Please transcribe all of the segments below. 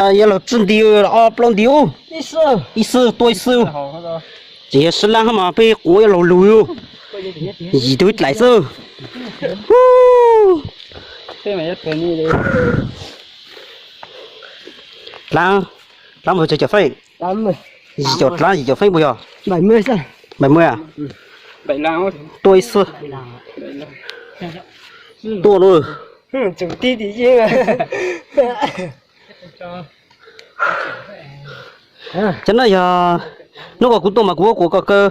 Yog laug tsib nti, ob plaub nti ub. Ib xwb, tua ib xwb. Tseem yog sib lab hab mas peb quav yuav laug lug. Yim tug ib dlaim xwb. Dlaab, dlaab mus tsawg caum feej? Yim caum dlaab, yim caum feej puas yog? Npaim maj. Tua ib xwb. Tua no. Cov no yog hnub ko kuv tua mas kuv ua kuv koj kaw.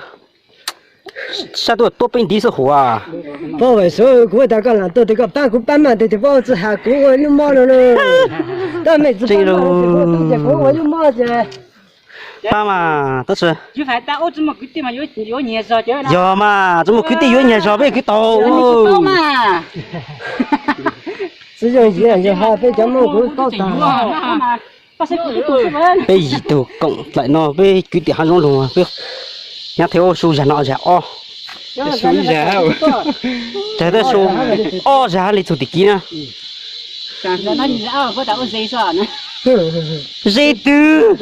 Sab tuaj tuab peb ntiv xwb huv. Pog, kuv tas koj lam tuaj tes koj pab kuv pab mas tes tes pab tsi has kuv ua lub mob no. Tab mej tsi pab kuv ua lub mob ces. Pab mas tab sis yog mas tsi muaj kwv tij yuav nyiag zog peb kwv tau. Tsi yooj yim yog ha peb cov Hmoob kuv paub tas. Peb yim tug koom dlaim no peb kwv tij hav zoov lug peb nyav thev ua su zag no zag ob. Zag, su ob zag li txug tim kiv na. Ze twg?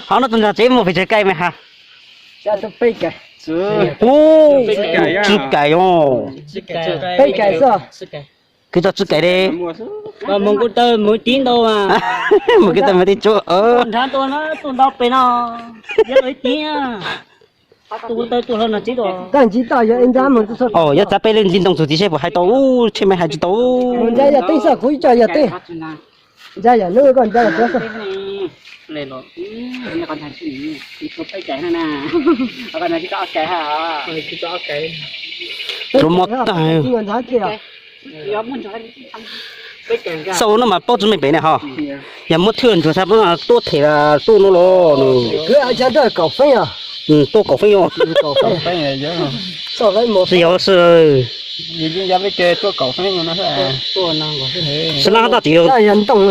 Hov no tug ntag tsev muaj pes tsawg kais me has? Ub, tsib kais os. Kwv tso tsib kais li. Mus kwv tij mus tib tsuab. Nrhav tua no tua ntau pes no, yog ib tib. Tua tau tua hlo no tib. Yog txav peb leej ntxi ntoo txug tim seb puas hais tau, tshe me hais tsis tau. Ntsa yog teb xwb, kuv ib co yog teb. Ntsa yog nub koj ntsa yog tuav xwb. Rua mob tag. Xauj no mas paub tsis meej pem ne ho. Yog muab thwj ntsuag tag paub no tuab them tuaj no los. Kwv cov nrog kaum feeb os. Tuaj kaum feeb os. Tsis yog, sib lab tag tim. Yog ntoo,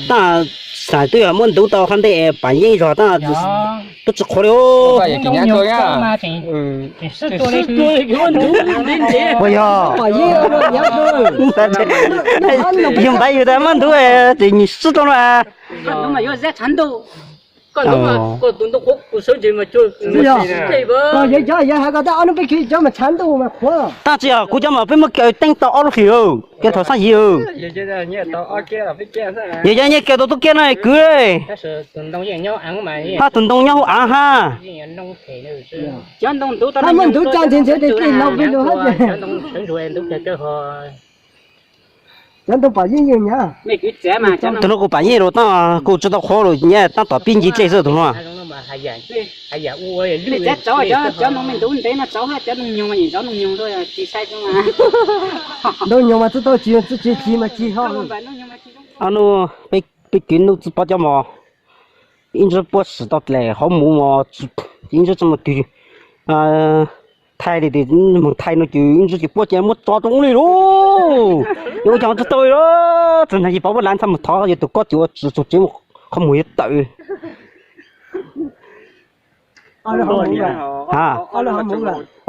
tab xav twb yog muab ntub tau qhov ntej pam yeeb zog tab tuaj tsis qhuav li. Puas yog? Yug npaiv yug tas muab ntub ces nws swb tau no. Yog cov yog hais ko tab ob hnub peb khiav cov mas tshav ntuj mas qhuav. Tab tsis yog kuv cov mas peb muab kaw teeb tau ob lub hlis, kaw thaum xab yim. Yog cov nyiaj kaw tau tuab kiab no kwv. Hab tus ntoo nyob hauv av hab. Hab muab ntub tsa ntxhe ntxhe tes kej laus pes lug hab. Cov ntoo pam yeej yeej nyab. Tus no kuv pam yeej lus tab kuv tsis tau qhuav lus nyab tab tom pib ncig dlej xwb tus no. Ntoo nyoog mas tsis tau ci, tsis ci mas ci ho. Peb kwv nub tsis paub cov mos, ib ntsis puab sim tau dlaim hauv mus mos, ib ntsis tsis muaj twg thaij li, mus thaij no ces ib ntsis ces puab ces muab tso rau li lauj. Yuav ua cas tsis tau li lauj, txog ntag ces pom puab lav ntxhab mus thov yog tus kob ces ua tsis txug tsev, qhov muag yuav tawm. Ob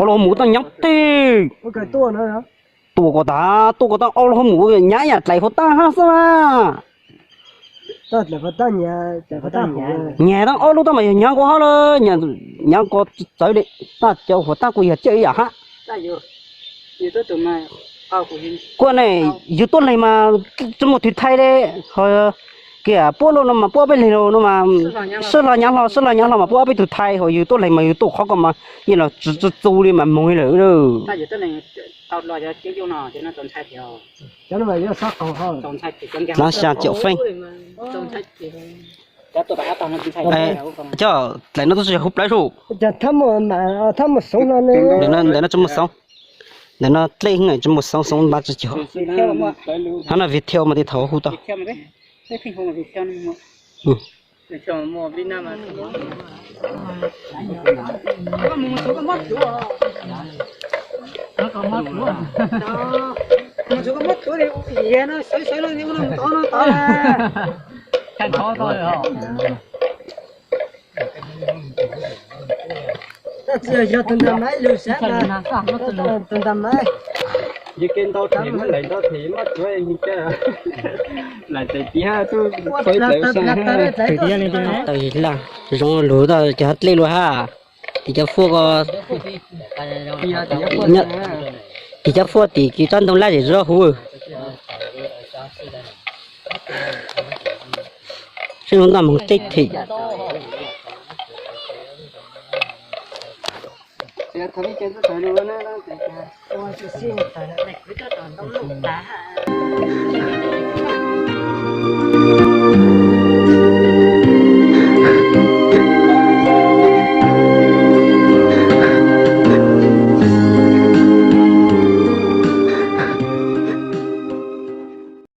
lub hauv mus tau nyav teg. Tua kom tas, tua kom tas, ob lub hauv mus nyav yam dlaim hauv tag hab xwb na. Nyav tau ob lub tab mas yog nyav nkaus hab lawm, nyav nkaus txawv li, tab cov hauv tag kuj yog caj ib yam hab. Kuv ne, yug tuab leeg mas tsis muaj twg thaij li, ho kiag puab lub no mas puab ob peb leeg no mas sib hlo nyav hlo, sib hlo nyav hlo mas puab ob peb tug thaij, ho yug tuab leeg mas yug tuaj qhov ko mas yeej los tsis txu li mas moog li lawm. Lav xya caum feej. Coj, dlaim no twb tsis yog hub plawv sub. Ntawm no tsis muaj xoov. Ntawm no dlej tsis muaj xoov, xoov npab tsis cog. Hab no vim thiau mas tiv thaum hu tau. Tab tsis yog tus ntag maiv lug sab, tus ntag maiv. Yog kev ntau them muab lawv ntau them muab tsuav ib ca. Lawv tes tiv hab tub pab tawv sa. Tawv laj zoo lug tau cov dlej luag hab. Tim cov fuaj ko, tim cov fuaj tim kws tsob ntoo laj zem zaub huv. Seb zoo noj moog teb them.